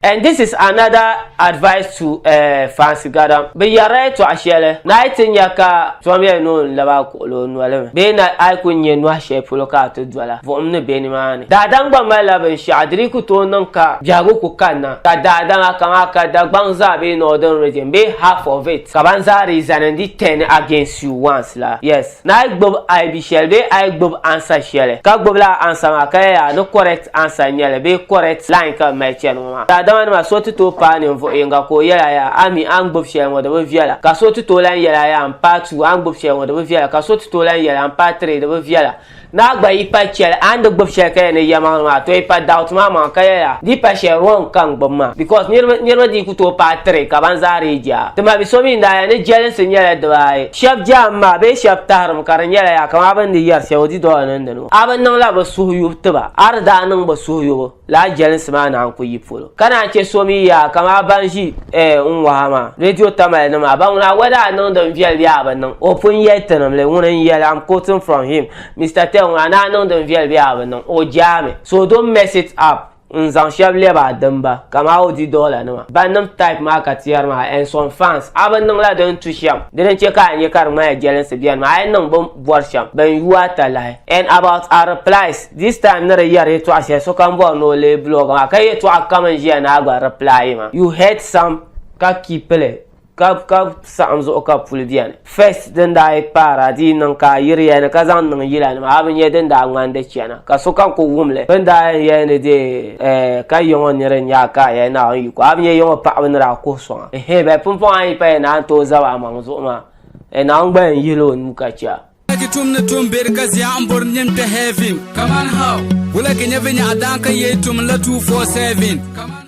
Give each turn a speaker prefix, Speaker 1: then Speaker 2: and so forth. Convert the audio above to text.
Speaker 1: And this is another advice to eh, Fancy Gadam. Bɛ yɛrila yɛtɔɣa shɛli ni a yi ti nya ka tom yɛli ni o ni lab a kuɣili o noli mi bee ni a yi ku nya nɔhi shɛli polo ka a ti dola, vuhim ni be nimaani. Daadam gba malila binshɛɣu di dii ku tooi niŋ ka biɛhigu ku kanna ka daadama kaman ka Dagbaŋ zaa bee Northern region bee half of it ka ban zaa dii zani n-di turn against you once la. Yes. Ni a yi gbubi IB shɛli bee a yi gbubi answer shɛli ka gbubi lala answer maa ka yɛli a ni correct answer n-nyɛ li bee correct line ka bɛ mali chani ŋɔ maa. Daadama nima so ti tooi paai ninvuɣ yiŋga ka o yɛli a yaa a mi a ni gbubi shɛli ŋɔ di bi viɛla ka so ti tooi lan yɛli a yaa m paai two a ni gbubi shɛli ŋɔ di bi viɛla ka so ti tooi lan yɛli a m paai three di bi viɛla. Ni a gba yi pa chɛli a ni di gbubi shɛli ka yɛli ni yɛlimaŋli maa to yi pa doubt maa maŋa ka yɛli a di pa shɛli wrong ka n gbubi maa because niriba niriba dii ku tooi paai three ka ban zaa dii je a. Ti ma bi so mi n-daa yɛli ni jɛlinsi nyɛla dibaayi shɛba jaam maa bee shɛba tahirimi ka di nyɛla yaa kamani a bi ni di yɛri shɛli o di dɔla niŋdi ni o a bi niŋla bɛ suhuyubu tiba a di daa niŋ bɛ suhuyubu. Lala jɛlinsi maa naan ku yi polo. Ka naan chɛ so mi yaa kamani ban ʒi n waha maa radio Tamale ni maa ban ŋuna whether a niŋ din viɛli bee a bi niŋ o pun yɛli tinim li ŋuni n yɛli I'm quoting from him Mister Tell ŋuna ni a niŋ din viɛli bee a bi niŋ o jaami so don't mess it up n zaŋ shɛba lɛbi a dimba kamani o di dollar nima bannim type maa ka ti yɛri maa and some fans a bi niŋla din tu shɛm dini n chɛ ka a nya ka di ŋmanila jɛlinsi beni maa a yi niŋ bin bɔri shɛm bin yu a talahi and about our replies This time ni di yɛri yɛtɔɣa shɛli sokam bɔri ni o lee blog maa ka yɛtɔɣa kam n ʒiya ni a gba reply ma. You heard some ka keep li ka ka saɣim zuɣu ka puli beni. First din daa yi paara di yi niŋ ka a yiri ya ni ka zaŋ niŋ yila nima a bi nya din daa ŋmani di chana ka sokam ku wum li. Bɛ ni daa yɛn yɛli ni dee eh ka ya ŋɔ niri n-nyɛ a ka a yɛli Naawuni yiko a bi nya ya ŋɔ paɣaba ni daa kuhi sɔŋ a. Ehe bɛ pumpɔŋɔ a ni yi pa yɛli ni a ni tooi zabi a maŋ zuɣu maa eh Naawuni gba yɛn yihila o nuu ka chɛ a.
Speaker 2: Ki tum ni tum beri ka zia n bori nyin kpe heaven. Kaman how? Wula ki nya vinyaɣa daan ka yee tum la 247.